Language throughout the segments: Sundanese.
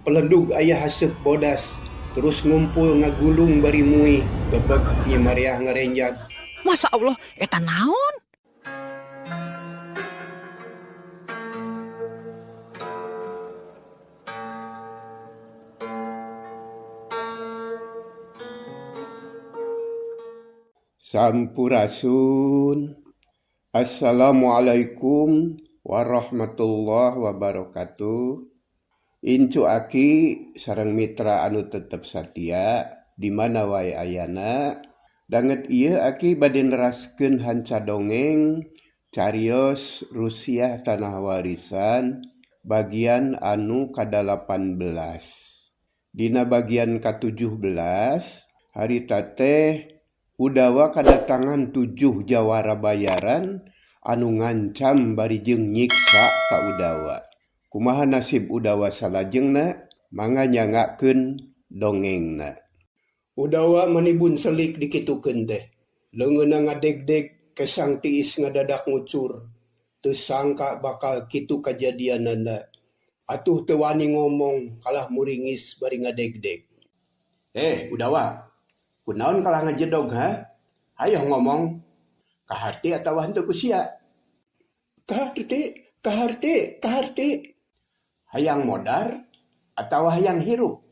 Peledug aya haseup bodas, terus ngumpul ngagulung bari muih, gebeg Nyi Mariah ngarenjag. Masya Allah, eta naon? Sampurasun. Assalamualaikum warahmatullah wabarakatuh. Incu aki sareng mitra anu tetep satia di mana wae ayana. Danget ieu aki bade neraskeun hanca dongeng carios Rusiah Tanah Warisan bagian anu kadalapan belas. Dina bagian katujuh belas harita teh Udawa kadatangan tujuh jawara bayaran anu ngancam bari jeung nyiksa ka Udawa. Kumaha nasib Udawa salajengna? Mangga nyangakeun dongengna. Udawa manibun selik dikitukeun teh. Leungeunna ngadegdeg, kesang tiis ngadadak ngucur. Teu sangka bakal kitu kajadianana. Atuh teu wani ngomong kalah muringis bari ngadegdeg. Eh, Udawa, kunaon kalah ngajedog ha? Hayoh ngomong. Kaharti atawa henteu ku sia? Kaharti, kaharti, kaharti. Hayang modar atawa hayang hirup?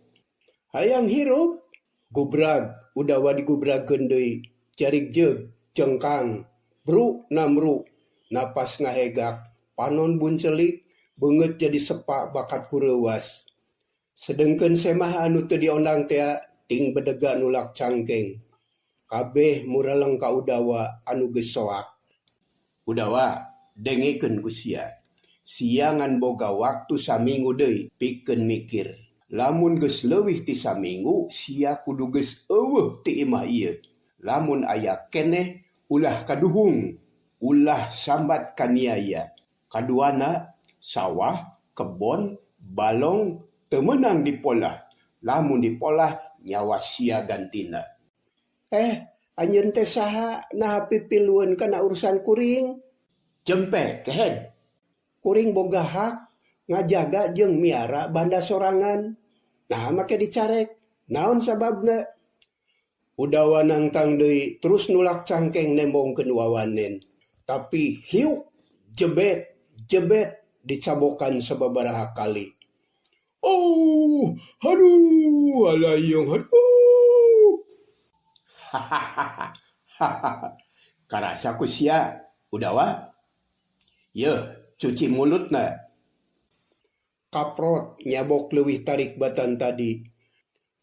Hayang hirup. Gubrag, Udawa digubragkeun deui. Jarig jeug, cengkang. Bru namru. Napas ngahegak, panon buncelik, beungeut jadi sepa bakat ku reuwas. Sedengkeun Semah anu teu diondang tea ting bedega nulak cangkeng. Kabeh mureleng ka Udawa anu geus soak. Udawa, dengekeun ku sia. Sia ngan boga waktu samingu deui pikeun mikir. Lamun geus leuwih ti samingu sia kudu geus eueuh ti imah ieu. Lamun aya keneh ulah kaduhung, ulah sambat kaniaya. Kaduana, sawah, kebon, balong teu meunang dipolah. Lamun dipolah nyawa sia gantina. Eh, anjeun teh saha naha pipilueun kana urusan kuring? Jempe, kehed. Kuring boga hak ngajaga jeung miara banda sorangan. Naha make dicarek? Naon sababna? Udawa nangtang deui terus nulak cangkeng nembongkeun wawanen. Tapi hiuk, jebet, jebet dicabokan sababaraha kali. Oh, haduh, halayung, haduh. Hahaha, karasa ku sia, Udawa. Yeuh, cuci mulutna. Kaprot nyabok leuwih tarik batan tadi.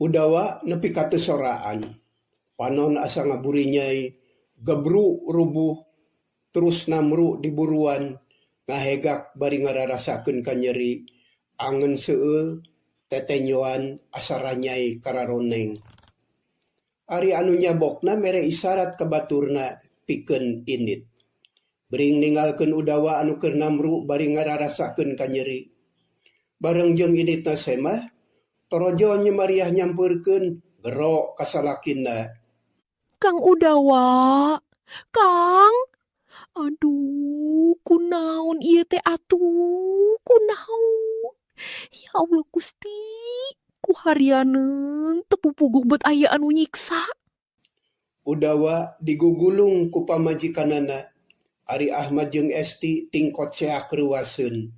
Udawa nepi ka teu soraan. Panon asa ngaburinyai, gebru rubuh, terus namru diburuan, ngahegak bari ngararasakeun kanyeri, angen seueul, tetenyoan asa ranyai kararoneng. Ari anu nyabokna mere isarat ka baturna pikeun indit. Bring ninggalkeun Udawa anu keur namru bari ngararasakeun kanyeri. Bareng jeung inditna Semah, torojol Nyi Mariah nyampeurkeun gero ka salakina. Kang Udawa, Kang. Aduh, kunaon ieu teh atuh, kunaon. Ya Allah Gusti, ku harianeun teu pupuguh bet aya anu nyiksa. Udawa digugulung ku pamajikanana, ari Ahmad jeung Esti tingkot seak reuwaseun.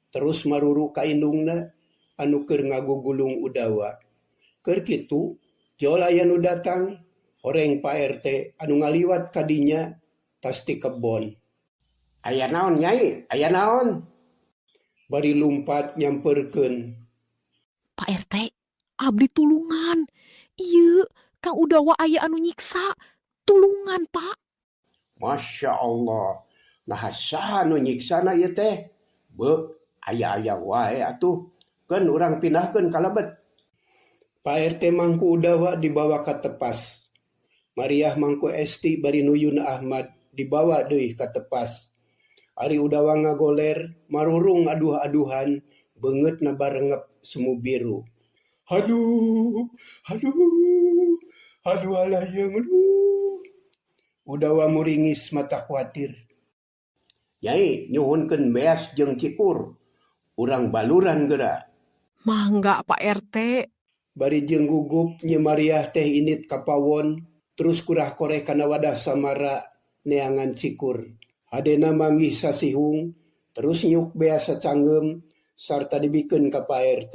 Terus maruru ka indungna anu keur ngagugulung Udawa. Keur kitu, jol aya nu datang, horeng Pa RT anu ngaliwat ka dinya tas ti kebon. Aya naon Nyai, aya naon? Bari lumpat nyampeurkeun. Pak RT, abdi tulungan. Ieu Kang Udawa aya anu nyiksa. Tulungan, Pak. Masya Allah, naha saha nu nyiksana ieu teh? Beuh, aya-aya wae atuh. Keun urang pindahkeun ka lebet. Pak RT mangku Udawa dibawa ka tepas. Mariah mangku Esti bari nuyun Ahmad dibawa deui ka tepas. Ari Udawa ngagoler, marurung aduh-aduhan, beungeutna barengep semu biru. Haduh, haduh, haduh alayeng, aduh. Udawa muringis mata kuatir. Nyai nyuhunkeun beas jeung cikur, urang baluran geura. Mangga Pak RT. Bari jeung gugup Nyi Mariah teh indit ka pawon terus kurah-koreh kana wadah samara neangan cikur. Hadena manggih sasihung terus nyuk beas sacangeum sarta dibikeun ka Pak RT.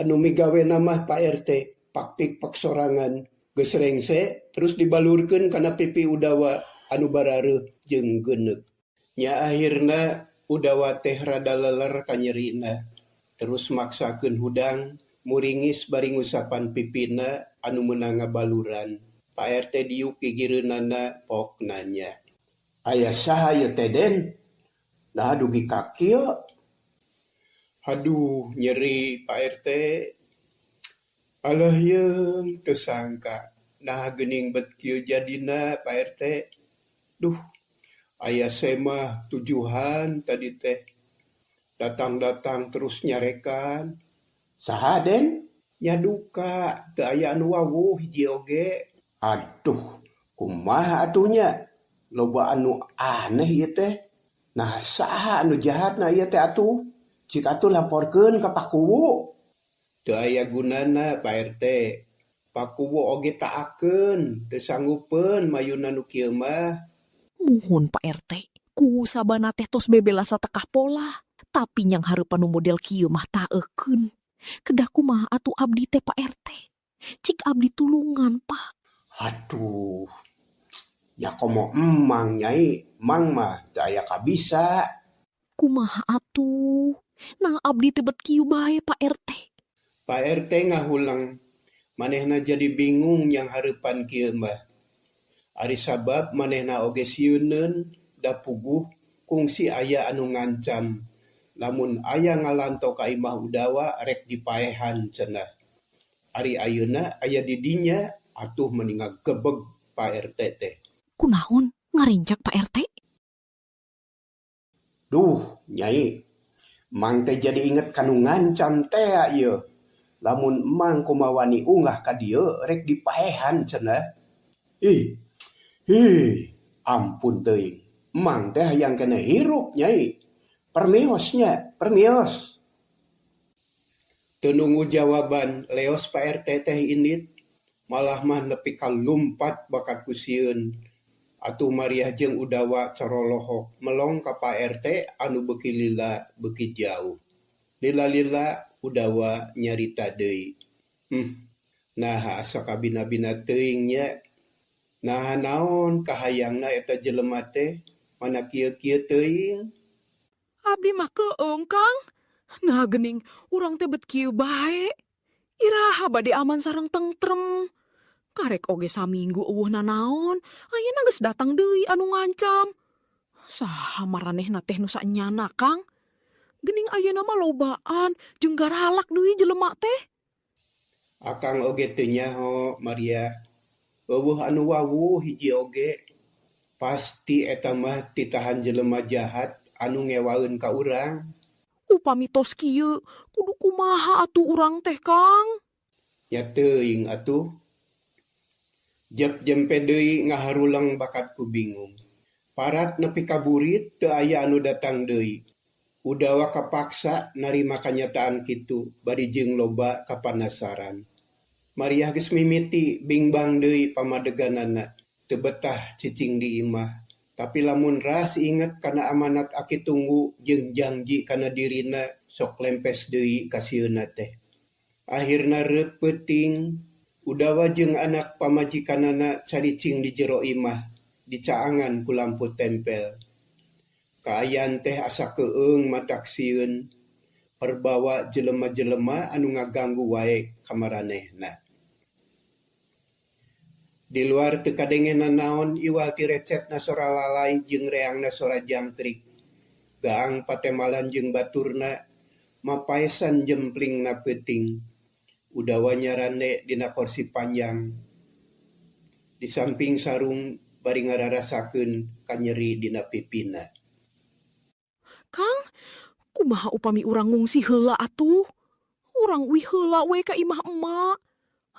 Anu migawena mah Pak RT pak-pik-pak sorangan geus rengse terus dibalurkeun kana pipi Udawa anu barareuh jeung geuneuk. Nya akhirna Udawa teh rada leler kanyerina terus maksakeun hudang muringis bari ngusapan pipina anu meunang ngabaluran. Pak RT diuk gigireunana pok nanya. Aya saha ieu teh Den? Naha dugi ka kieu? Haduh nyeri Pak RT. Alah yeung teu sangka naha geuning bet kieu jadina Pak RT. Duh aya semah tujuhan tadi teh. Datang-datang terus nyarekan. Saha Den? Nya duka teu aya anu wawuh hiji oge. Aduh kumaha atuh nya? Loba anu aneh ieu teh. Nah saha anu jahatna ieu teh atuh? Cik atuh laporkeun ka Pak Kuwu. Teu aya gunana Pak RT. Pak Kuwu oge taakeun, teu sanggupeun mayunan nu kieu mah. Muhun Pak RT. Kuwu sabana teh tos bebela satekah pola. Tapi nyanghareupan nu model kieu mah taekeun. Kedah kumaha atuh abdi teh Pak RT? Cik abdi tulungan Pak. Aduh. Ya komo emang Nyai, emang mah teu aya kabisa. Kumaha atuh? Nah abdi teh bet kieu bae Pak RT. Pak RT ngahuleng. Manehna jadi bingung nyanghareupan kieu mah. Ari sabab manehna oge sieuneun da puguh kungsi aya anu ngancam. Lamun aya ngalanto ka imah Udawa rek dipaehan cenah. Ari ayeuna aya di dinya atuh meni ngagebeg Pak RT teh. Kunaon ngarencak Pak RT? Duh, Nyai. Mang teh jadi inget kanu ngancam teh ieu. Lamun emang kumaha wani unggah ka dieu rek dipaehan cenah. Ih, ih, ampun teuing. Emang teh hayang keneh hirup, Nyai. Permios nya, permios. Teu nunggu jawaban, leos Pak RT teh indit. Malah mah nepi ka lumpat bakat ku sieun. Atuh Mariah jeung Udawa corolohok melong ka Pak RT anu beuki lila beuki jauh. Lila-lila Udawa nyarita deui. Naha asa kabina-bina teuing nya. Naha naon kahayangna eta jelema teh mana kieu-kieu teuing. Abdi mah keung Kang. Nah geuning urang teh bet kieu bae. Iraha bade aman sareng tentrem. Karek oge saminggu euweuh nanaon, ayeuna geus datang deui anu ngancam. Saha maranehna teh nu saenyana Kang? Geuning ayeuna mah lobaan jeung garalak deui jelema teh. Akang oge teu nyaho Maria. Euweuh anu wawuh hiji oge. Pasti eta mah titahan jelema jahat anu ngewaeun ka urang. Upami tos kieu, kudu kumaha atuh urang teh Kang? Nya teuing atuh. Jep jempe deui ngaharuleng bakat ku bingung. Parat nepi ka burit teu aya anu datang deui. Udawa kapaksa narima kanyataan kitu bari jeung loba kapanasaran. Mariah geus mimiti bingbang deui pamadeganana. Teu betah cicing di imah. Tapi lamun ras inget kana amanat Aki Tunggu jeung jangji kana dirina sok lempes deui kasieunna teh. Akhirna reut peuting, Udawa jeung anak pamajikanana caricing di jero imah, dicaangan ku lampu tempel. Kaayaan teh asa keung matak sieun, perbawa jelema-jelema anu ngaganggu wae ka maranehna. Di luar teu kadenge nanaon iwal ti recetna sora lalay jeung reangna sora jangkrik. Gaang patemalan jeung baturna mapaesan jemplingna peuting. Udawa nyarande dina korsi panjang. Di samping sarung bari ngararasakeun kanyeri dina pipina. Kang, kumaha upami urang ngungsi heula atuh? Urang uih heula we ka imah emak.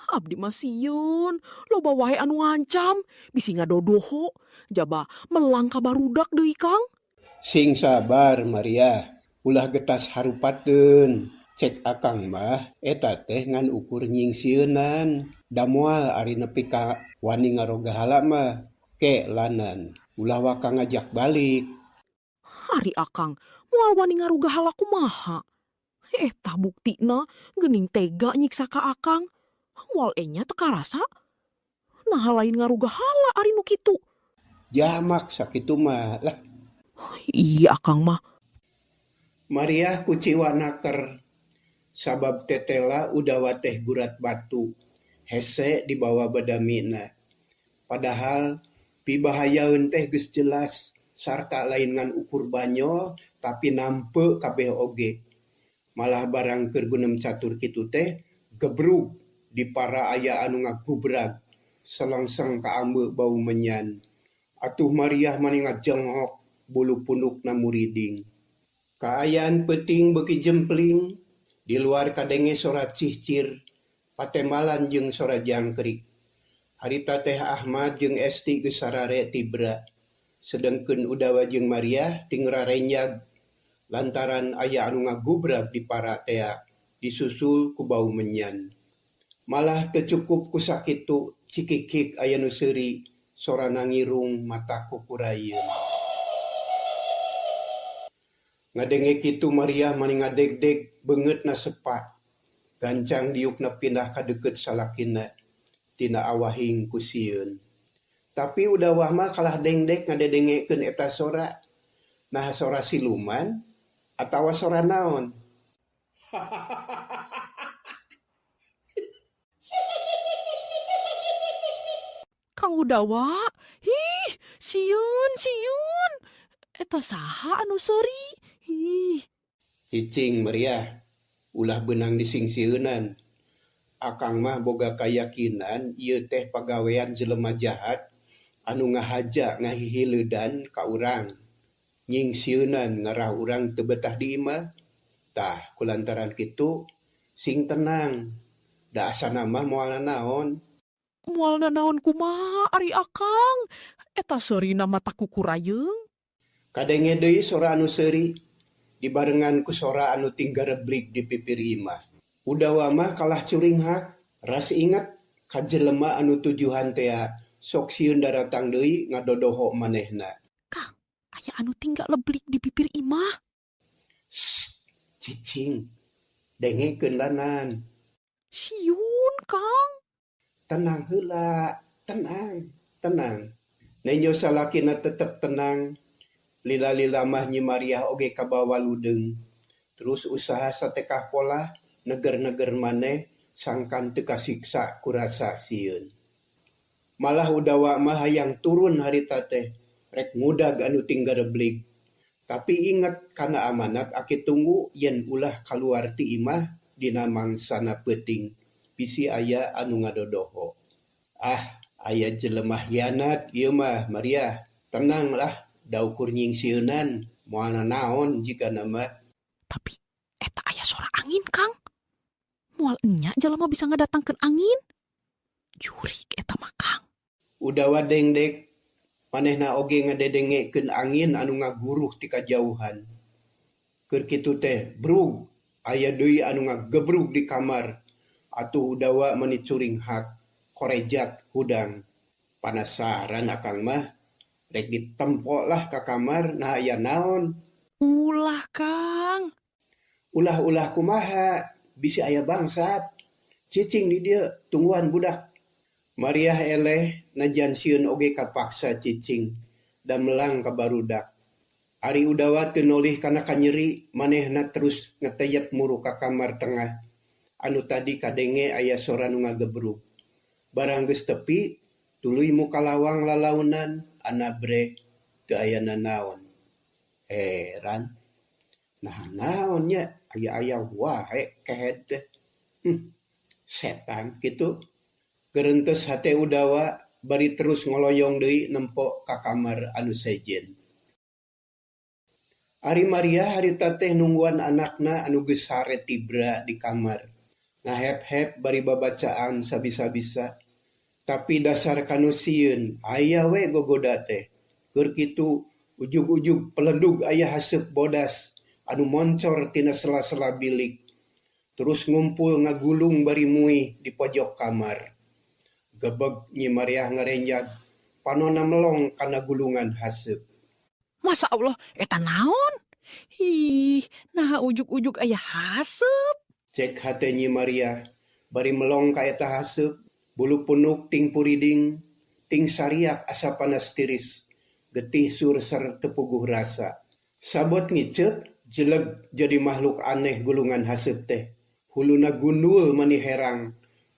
Abdi mah sieun, loba wae anu ngancam, bisi ngadodoho, jaba melang ka barudak deui Kang. Sing sabar Maria, ulah getas harupateun. Cek akang mah eta teh ngan ukur nyingsieunan. Da moal ari nepi ka wani ngarogahala mah ke lanan. Ulah waka ngajak balik. Ari akang moal wani ngarugahala kumaha? Eta buktina geuning tega nyiksa ka akang. Moal enya teu karasa. Naha lain ngarugahala ari nu kitu. Jamak sakitu mah lah. Ih akang mah. Mariah kuciwa naker. Sabab tetela Udawa teh gurat batu. Hese dibawa badamina. Padahal pibahayaeun teh geus jelas sarta lain ngan ukur banyol tapi nampe kabeh oge. Malah barang keur gunem catur kitu teh gebrug di para aya anu ngagubrag selengseng kaambe bau menyan. Atuh Mariah mani ngajenghok bulu pundukna muriding. Kaayaan peuting beuki jempling, di luar kadenge sora cihcir, patembalan jeung sora jangkrik. Harita teh Ahmad jeung Esti geus sarare tibra. Sedengkeun Udawa jeung Mariah ting rarenjag lantaran aya anu ngagubrag di para tea disusul ku bau menyan. Malah teu cukup ku sakitu cikikik aya nu seuri sorana ngirung mata kukurayeun. Ngadenge kitu Mariah mani ngadegdeg beungeutna sepa. Gancang diukna pindah ka deukeut salakina tina awahing ku sieun. Tapi Udawah mah kalah dengdek ngadedengekeun eta sora. Naha sora siluman atawa sora naon? Kang Udawa, hih, sieun sieun. Eta saha anu seuri? Hih. Cicing Mariah, ulah beunang disingsieunan. Akang mah boga kayakinan ieu teh pagawean jelema jahat anu ngahaja ngahihileudan ka urang. Nyingsieunan ngarah urang teu betah di imah. Tah kulantaran kitu sing tenang. Da asana mah moal nanaon. Moal nanaon kumaha ari akang? Eta seurina mah takukurayeung. Kadenge deui sora anu seuri dibarengan ku sora anu tinggareblig di pipir imah. Udawa mah kalah curinghak, ras inget ka jelema anu tujuhan tea sok sieun daratang deui ngadodoho manehna. Kang, aya anu tinggal leblik di pipir imah. Sst, cicing, dengekeun lanan. Sieun, Kang. Tenang heula, tenang, tenang. Nenjo salakina tetep tenang. Lila-lila mah Nyi Mariah oge kabawa ludeung. Terus usaha satekah polah neger-neger maneh sangkan teu kasiksa ku rasa sieun. Malah Udawa mah hayang turun harita teh rek ngudag anu tinggareblig. Tapi inget kana amanat Aki Tunggu yen ulah kaluar ti imah dina mangsana peuting bisi aya anu ngadodoho. Ah, aya jelema hianat ieu mah Mariah. Tenanglah. Da ukur nyingsieunan moal nanaon jigana mah. Tapi eta aya sora angin, Kang. Moal enya jelema bisa ngadatangkeun angin. Jurig eta mah, Kang. Udawa dengdek manehna oge ngadedengekeun angin anu ngaguruh ti kajauhan. Keur kitu teh brug aya deui anu ngagebrug di kamar. Atuh Udawa mani curinghak korejat hudang. Panasaran akang mah. Rek ditempo lah ka kamar nah aya naon. Ulah, Kang. Ulah-ulah kumaha bisi aya bangsat. Cicing di dieu tungguan budak. Mariah eleh najan sieun oge kapaksa cicing da melang ka barudak. Ari Udawa teu nolih kana kanyeri manehna terus ngeteyep muru ka kamar tengah. Anu tadi kadenge aya sora nu ngagebrug. Barang geus tepi tuluy muka lawang lalaunan anabre teu aya nanaon. Heran. Nah naon nya aya-aya wae kehed teh. Setan kitu. Gerentes hate Udawa bari terus ngoloyong deui nempo ka kamar anu sejen. Ari Maria harita teh nungguan anakna anu geus sare tibra di kamar. Ngahep-hep bari babacaan sabisa-bisa. Tapi dasar kanu sieun aya we gogoda teh. Keur kitu ujug-ujug peledug aya haseup bodas anu moncor tina sela-sela bilik. Terus ngumpul ngagulung bari muih di pojok kamar. Gebeg Nyi Mariah ngarenjag, panonna melong kana gulungan haseup. Masya Allah, eta naon? Ih, naha ujug-ujug aya haseup? Cek hate Nyi Mariah, bari melong ka eta haseup, bulu punuk ting puriding, ting sariak asa panas tiris, getih surser teu puguh rasa. Sabot ngiceup, jeleg jadi makhluk aneh gulungan haseup teh. Huluna gundul mani herang,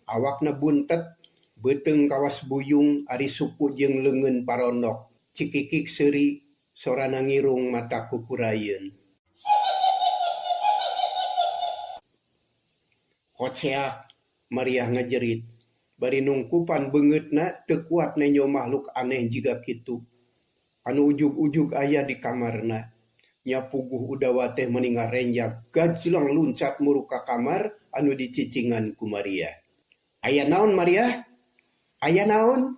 awakna buntet, beuteung kawas buyung ari suku jeung leungeun parondok, cikikik seuri, sorana ngirung matak kukurayeun. Koceak! Mariah ngajerit, bari nungkupan beungeutna teu kuat nenjo makhluk aneh jiga kitu anu ujug-ujug aya di kamarna. Nya puguh Udawa teh meni ngarenjag gajleng luncat muruk ka kamar anu dicicingan ku Mariah. Aya naon Mariah? Aya naon?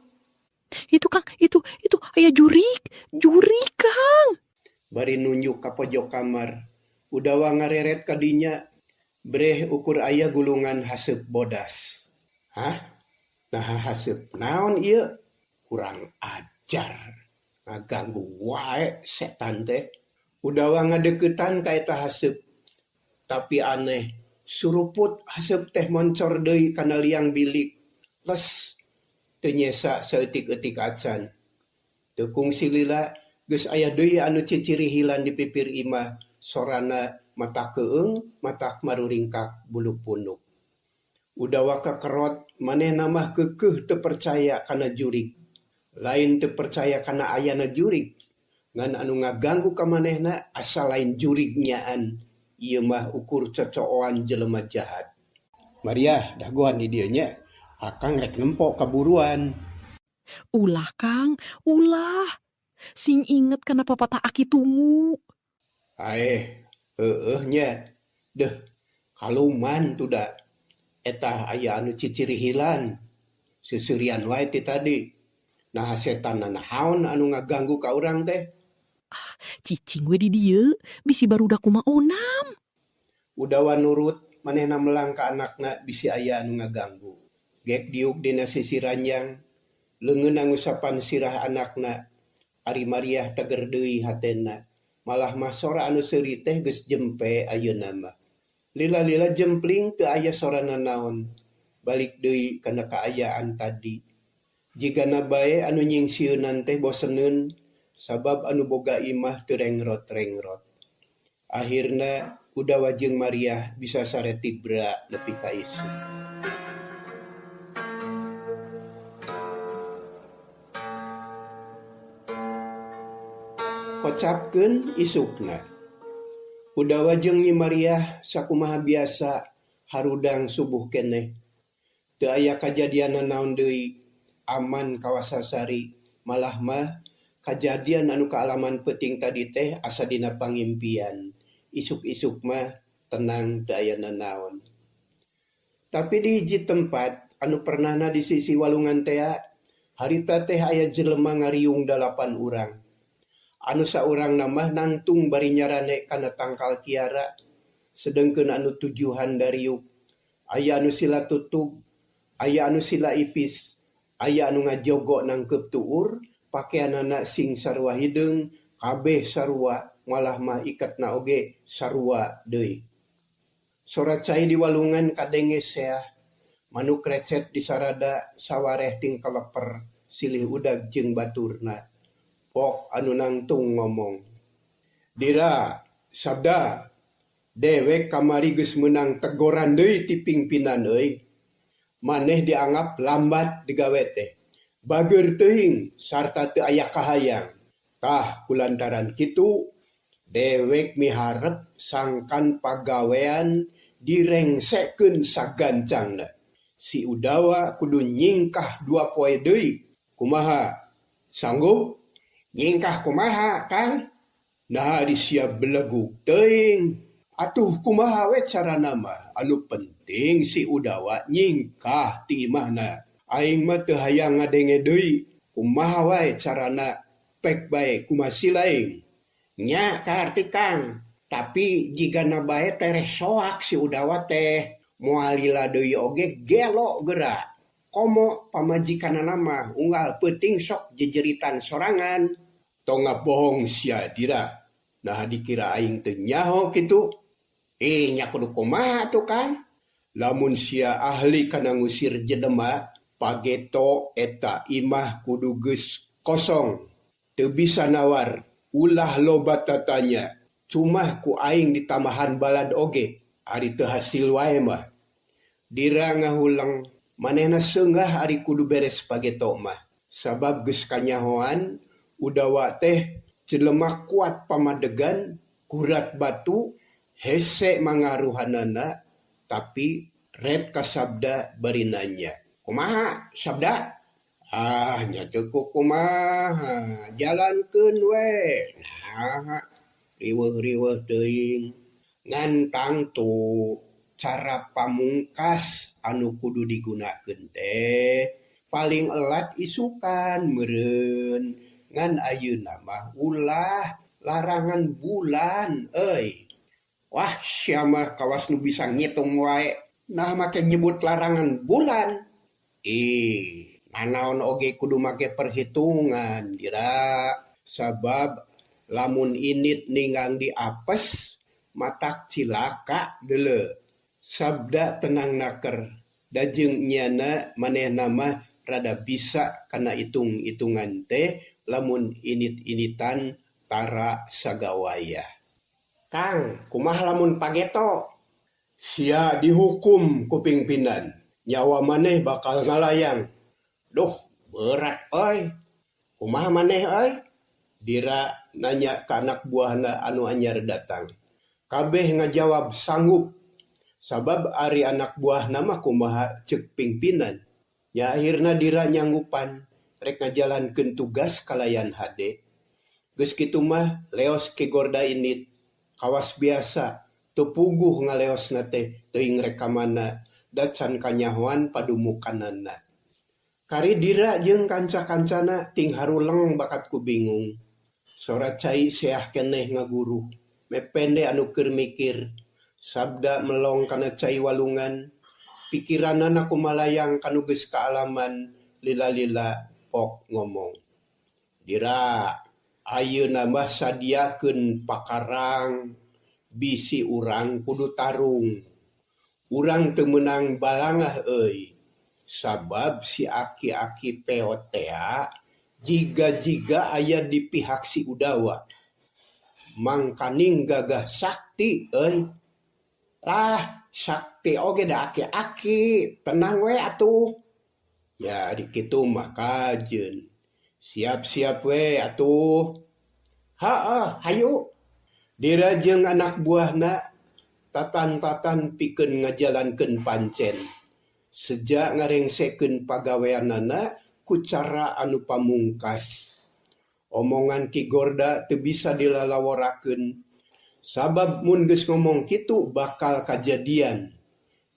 Itu Kang, itu itu aya jurig, jurig Kang. Bari nunjuk ka pojok kamar. Udawa ngareret ka dinya, breh ukur aya gulungan haseup bodas. Hah? Naha haseup naon ieu? Kurang ajar. Ngaganggu wae setan teh. Udawa ngadeuketan ka eta haseup. Tapi aneh, suruput haseup teh moncor deui kana liang bilik. Les, teu nyesa saeutik-eutik acan. Teu kungsi lila geus aya deui anu cicirihilan di pipir imah, sorana matak keueung, matak maruringkak bulu punuk. Udawa kakerot, manehna mah keukeuh teu percaya kana jurig. Lain teu percaya kana ayana jurig, ngan anu ngaganggu ka manehna asa lain jurig nyaan, ieu mah ukur cocooan jelema jahat. Mariah, dagoan di dieu nya, akang rek nempo kaburuan. Ulah Kang, ulah. Sing inget kana papatah Aki Tungu. Aeh, heueuh nya. Deuh, kaluman tuda. Eta aya anu cicirihilan. Seuseurian wae ti tadi. Naha setan nanaon anu ngaganggu ka urang teh? Cicing we di dieu, bisi barudak kumaha onam. Udawa nurut, manehna melang ka anakna bisi aya anu ngaganggu. Gek diuk dina sisi ranjang, leungeunna ngusapan sirah anakna. Ari Mariah teger deui hatena. Malah mah sora anu seuri teh geus jempe ayeuna mah. Lila-lila jempling teu aya sora nanaon. Balik deui kana kaayaan tadi. Jigana bae anu nyingsieunan teh boseneun sabab anu boga imah teu rengrot-rengrot. Akhirna Udawa jeung Mariah bisa sare tibra nepi ka isuk. Kocapkeun isukna. Udawa jeung Nyi Mariah sakumaha biasa harudang subuh keneh. Teu aya kajadian nanaon deui, aman kawasasari, malah mah kajadian anu kaalaman peuting tadi teh asa dina pangimpian. Isuk-isuk mah tenang teu aya nanaon. Tapi di hiji tempat anu pernahna di sisi walungan tea, harita teh aya jelema ngariung 8 urang. Anu saurangna mah nangtung bari nyarane kana tangkal kiara, sedengkeun anu tujuhan dariuk. Aya anu sila tutug, aya anu sila ipis, aya anu ngajogo nangkeup tuur, pakeanana sing sarua hideung, kabeh sarua, malah mah iketna oge sarua deui. Sora cai di walungan kadenge seah, manuk recet di sarada sawareh ting kaleper, silih udag jeung baturna. Pok anu nangtung ngomong. Dira, sabda, dewek kamari geus meunang tegoran deui ti pingpinan euy. Maneh dianggap lambat digawe teh. Bageur teuing sarta teu aya kahayang. Tah kulantaran kitu dewek miharep sangkan pagawean direngsekeun sagancangna. Si Udawa kudu nyingkah 2 poe deui. Kumaha? Sanggup? Nyingkah kumaha, Kang? Naha disiap belegug teuing. Atuh kumaha we carana mah? Anu penting si Udawa nyingkah ti imahna. Aing mah teu hayang ngadenge deui. Kumaha wae carana? Pek bae kumaha silaing. Nya kaharti Kang. Tapi jigana bae tereh soak si Udawa teh moal lila deui oge gelo geura. Komo pamajikanana mah unggal peuting sok jejeritan sorangan. Tong ngabohong sia Dira, naha dikira aing teu nyaho kitu? Ih nya kudu kumaha atuh Kang? Lamun sia ahli kana ngusir jelema, pageto eta imah kudu geus kosong. Teu bisa nawar, ulah loba tatanya. Cumah ku aing ditambahan balad oge, ari teu hasil wae mah. Dira ngahuleng, manehna seunggah ari kudu beres pageto mah. Sabab geus kanyahoan, Udawa teh jelema kuat pamadegan, kurat batu, hese mangaruhanana, tapi ret ka Sabda bari nanya. Kumaha, Sabda? Ah nya teu kukumaha, jalankeun we. Naha riweuh-riweuh teuing. Ngan tangtu cara pamungkas anu kudu digunakeun teh paling elat isukan meureun ngan ayeuna mah ulah larangan bulan euy. Wah sia mah kawas nu bisa ngitung wae naha make nyebut larangan bulan. Ih, nanaon oge kudu make perhitungan dira sabab lamun indit ninggang diapes matak cilaka deuleu. Sabda tenang naker da jeung nyana manehna mah rada bisa kana itung-itungan teh lamun indit-inditan tara sagawayah. Kang, kumaha lamun pageto? Sia dihukum ku pingpinan, nyawa maneh bakal ngalayang. Duh, berat euy. Kumaha maneh euy? Dira nanya ka anak buahna anu anyar datang. Kabeh ngajawab sanggup. Sabab ari anak buahna mah kumaha ceuk pingpinan. Nya akhirna Dira nyanggupan rek ngajalankeun tugas kalayan hade. Geus kitu mah leos Ki Gorda indit. Kawas biasa teu puguh ngaleosna teh teuing rek ka mana da can kanyahoan padumukanana. Kari Dira jeung kanca-kancana ting haruleng bakat ku bingung. Sora cai seah keneh ngaguruh. Mepende anu keur mikir. Sabda melong kana cai walungan. Pikiranana kumalayang ka nu geus kaalaman lila-lila pok ngomong. Dira, ayeuna mah sadiakeun pakarang bisi urang kudu tarung. Urang teu meunang balangah euy. Sabab si aki-aki peot tea jiga-jiga aya di pihak si Udawa. Mangkaning gagah sakti euy. Lah, sakti oge da aki-aki, tenang we atuh. Ya ari kitu mah kajeun. Siap-siap we atuh. Heueuh, hayu. Dira jeung anak buahna tatan-tatan pikeun ngajalankeun pancen. Seja ngarengsekeun pagaweanana ku cara anu pamungkas. Omongan Ki Gorda teu bisa dilalaworakeun. Sabab mun geus ngomong kitu bakal kajadian.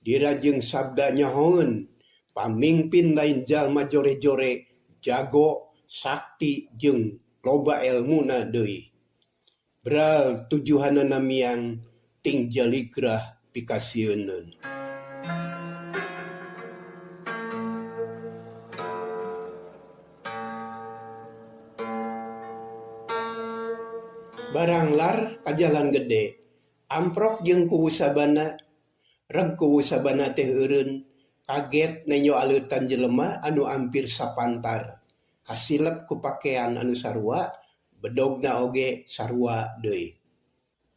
Dira jeung Sabda nyahoeun, pamingpin lain jalma jore-jore, jago, sakti jeung loba elmuna deui. Bral tujuhanana miang ting jaligrah pikasieuneun. Baranglar ka jalan gede, amprok jeung Kuwu Sabana. Reg Kuwu Sabana teh eureun, kaget nenjo aleutan jelema anu ampir sapantar. Kasilep ku pakean anu sarua, bedogna oge sarua deui.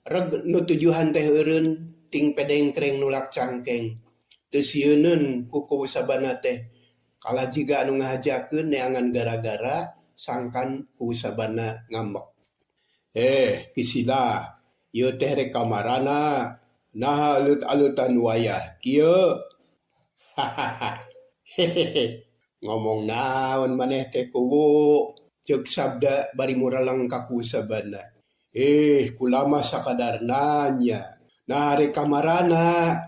Reg nu tujuhan teh eureun, ting pedengkreng nulak cangkeng. Teu sieuneun ku Kuwu Sabana teh, kalah jiga anu ngahajakeun neangan gara-gara sangkan Kuwu Sabana ngambek. Kisila, ieu teh rek ka marana, naha alut-alutan wayah kieu. Hahaha, hehehe, ngomong naon maneh teh Kuwu, ceuk Sabda bari mureleng ka Kuwu Sabana. Kula mah sakadar nanya, naha rek ka marana?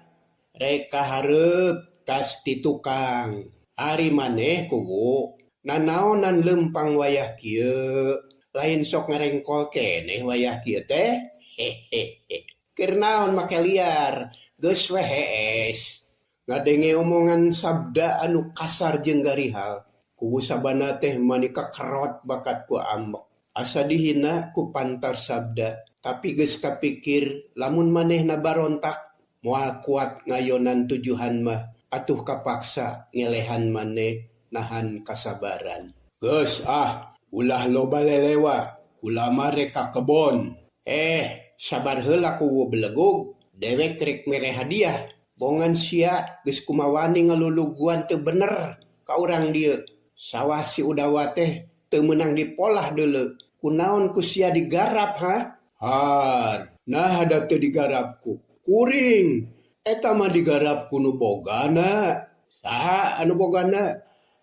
Rek ka hareup tas ti tukang. Ari maneh Kuwu, nanaonan leumpang wayah kieu? Lain sok ngarengkol keneh wayah kieu teh. Hehehe. Keur naon make liar, geus we hees. Ngadenge omongan Sabda anu kasar jeung garihal, kuwu Sabana teh mani kakerot bakat ku ambek. Asa dihina ku pantar Sabda, tapi geus kapikir lamun manehna barontak moal kuat ngayonan tujuhan mah atuh kapaksa ngelehan maneh nahan kasabaran. Geus ah, ulah loba lelewa, kula mah rek ka kebon. Eh, sabar heula kuwu belegug, dewek rek mere hadiah. Bongan sia geus kumawani ngaluluguan teu bener ka urang dieu. Sawah si Udawa teh teu meunang dipolah deuleu. Kunaon ku sia digarap ha? Har, naha da teu digarap ku kuring. Eta mah digarap ku nu bogana. Saha anu bogana?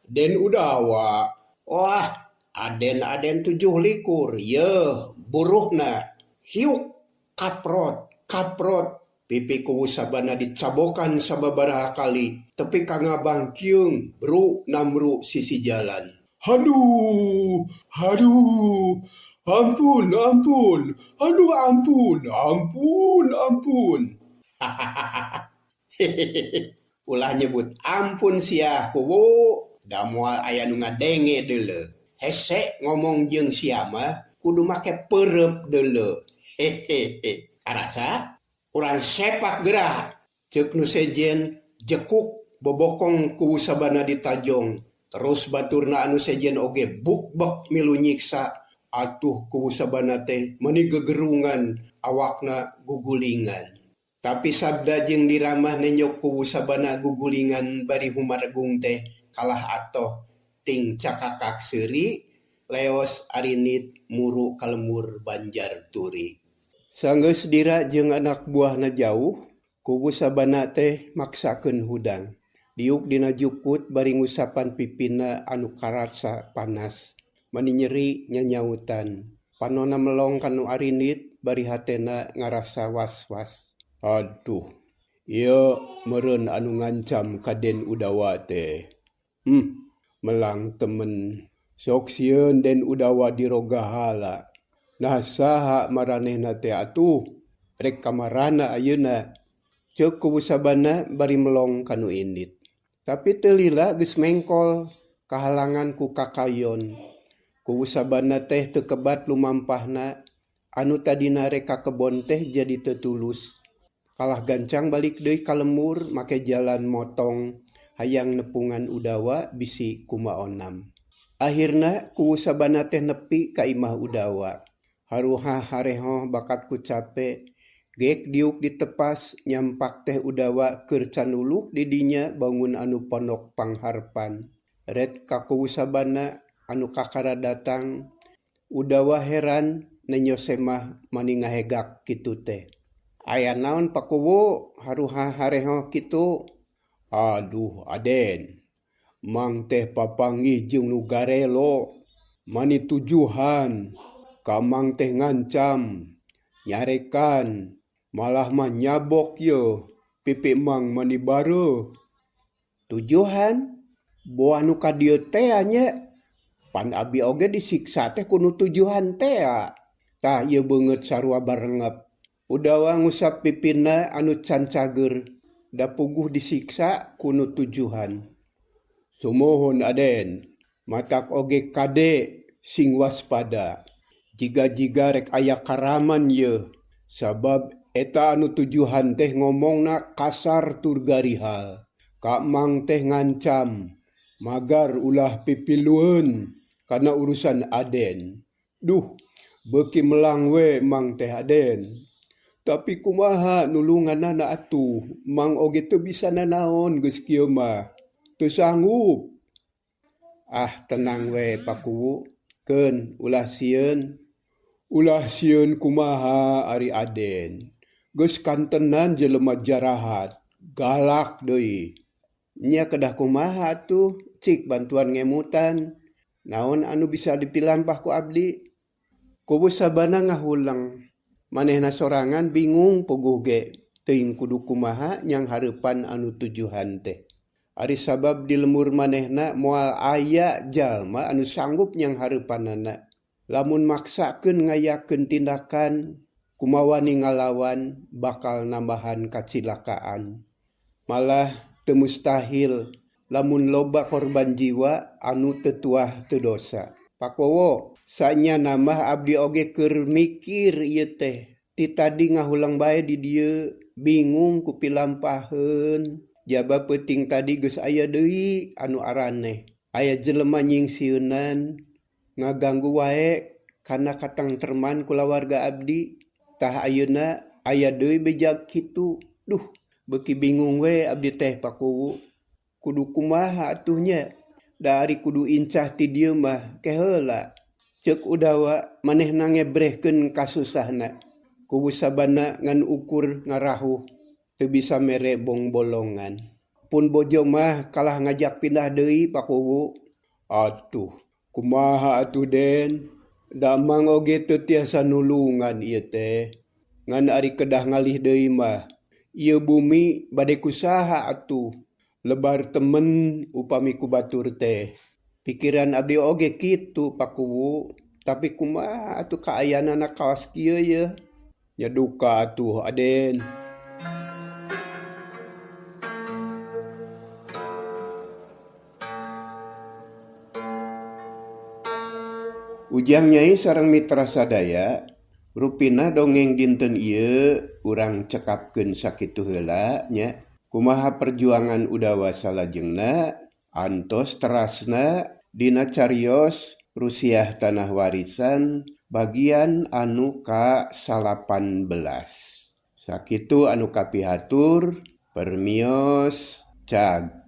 Den Udawa. Wah, aden-aden 27 yeuh buruhna. Hiuk kaprot, kaprot. Pipi kuwu Sabana dicabokan sababaraha kali tepi ka ngabangkiung bru namru sisi jalan. Haduh, haduh, ampun, ampun, aduh ampun, ampun, ampun. Hahaha. Ulah nyebut ampun sia kuwu, da moal aya nu ngadenge deuleu. Hese ngomong jeung sia mah kudu make peureup deuleu. Hehehe. Karasa? Urang sepak geura. Ceuk nu sejen jekuk bobokong kuwu Sabana ditajong. Terus baturna anu sejen oge bukbek milu nyiksa. Atuh kuwu Sabana teh meuni gegerungan awakna gugulingan. Tapi Sabda jeung diramah nenyok kuwu Sabana gugulingan bari humaregung teh kalah atoh ting cakakak seuri leos arinit muru ka lembur Banjar Turi. Sanggeus Dira jeung anak buahna jauh, kuwu Sabana teh maksakeun hudang. Diuk dina jukut bari ngusapan pipina anu karasa panas. Mani nyeri nyanyautan. Panona melong ka nu arinit bari hatena ngarasa was-was. Aduh, ieu meureun anu ngancam ka Den Udawa teh. Melang temen. Sok sieun Den Udawa dirogahala. Nah saha maranehna teh atuh? Rek kamarana ayeuna? Ceuk kuwu Sabana bari melong ka nu indit. Tapi teu lila geus mengkol kahalangan ku kakayon. Kuwu Sabana teh teu kebat lumampahna, anu tadina rek ka kebon teh jadi teu tulus. Kalah gancang balik deui ka lembur make jalan motong hayang nepungan Udawa bisi kumaonam. Ahirna kuwu Sabana teh nepi ka imah Udawa. Haruhah harehoh bakat ku cape. Gek diuk ditepas nyampak teh Udawa keur canuluk di dinya bangun anu pondok pangharpan. Ret ka kuwu Sabana anu kakara datang. Udawa heran nenyo semah mani ngahegak kitu teh. Aya naon Pakuwu haruhah harehoh kitu? Aduh Aden, mang teh papanggih jeung nu garelo. Mani tujuhan. Ka mang teh ngancam, nyarekan, malah mah nyabok yeuh pipi mang mani bareuh. Tujuhan? Boa nu ka dieu tea nya? Pan abi oge disiksa teh ku nu tujuhan tea. Tah ieu beungeut sarua barengep. Udawa ngusap pipina anu can cager, da puguh disiksa ku nu tujuhan. Sumuhun Aden, matak oge kade sing waspada. Jiga-jiga rek aya karaman yeuh, sabab eta anu tujuhan teh ngomongna kasar tur garihal. Ka mang teh ngancam, magar ulah pipilueun kana urusan Aden. Duh, beuki melang we mang teh Aden. Tapi kumaha nulunganana atuh, mang oge teu bisa nanaon geus kieu mah. Teu sanggup. Ah tenang we Pakuwu, keun ulah sieun. Ulah sieun kumaha ari Aden. Geus kantenan jelema jarahat, galak deui. Nya kedah kumaha atuh, cik bantuan ngemutan. Naon anu bisa dipilampah ku abdi? Kuwu Sabana ngahuleng. Manehna sorangan bingung puguh ge, teuing kudu kumaha nyang hareupan anu tujuhan teh. Ari sabab di lembur manehna moal aya jalma anu sanggup nyang hareupanana. Lamun maksakeun ngayakeun tindakan Kumaha wani ngalawan bakal nambahan kacilakaan. Malah teu mustahil lamun loba korban jiwa anu teu tuah teu dosa. Pak Wowo, sanyana mah abdi oge keur mikir ieu teh. Ti tadi ngahuleng bae di dieu, bingung ku pilampaheun. Jaba peuting tadi geus aya deui anu araneh. Aya jelema nyingsieunan ngaganggu wae kana katengtreman kulawarga abdi. Tah ayeuna aya deui beja kitu. Duh, beuki bingung we abdi teh Pak Kuwu. Kudu kumaha atuh nya? Da ari kudu incah ti dieu mah ke heula. Ceuk Udawa manehna ngebrehkeun kasusahna. Kuwu sabana ngan ukur ngarahuh teu bisa mere bongbolongan. Pun bojo mah kalah ngajak pindah deui Pak Kuwu. Atuh, kumaha atuh Den? Da Mang oge teu tiasa nulungan ieu teh. Ngan ari kedah ngalih deui mah, ieu bumi bade ku saha atuh? Lebar temen upami ku batur teh. Pikiran abdi oge kitu Pak Kuwu, tapi kumaha atuh kaayaanana kawas kieu yeuh? Nya duka atuh Aden. Ujang Nyai sareng mitra sadaya, rupina dongeng dinten ieu urang cekapkeun sakitu heula nya. Kumaha perjuangan Udawa salajengna antos terasna dina carios Rusiah Tanah Warisan bagian anu ka-18. Sakitu anu kapihatur, permios, cag.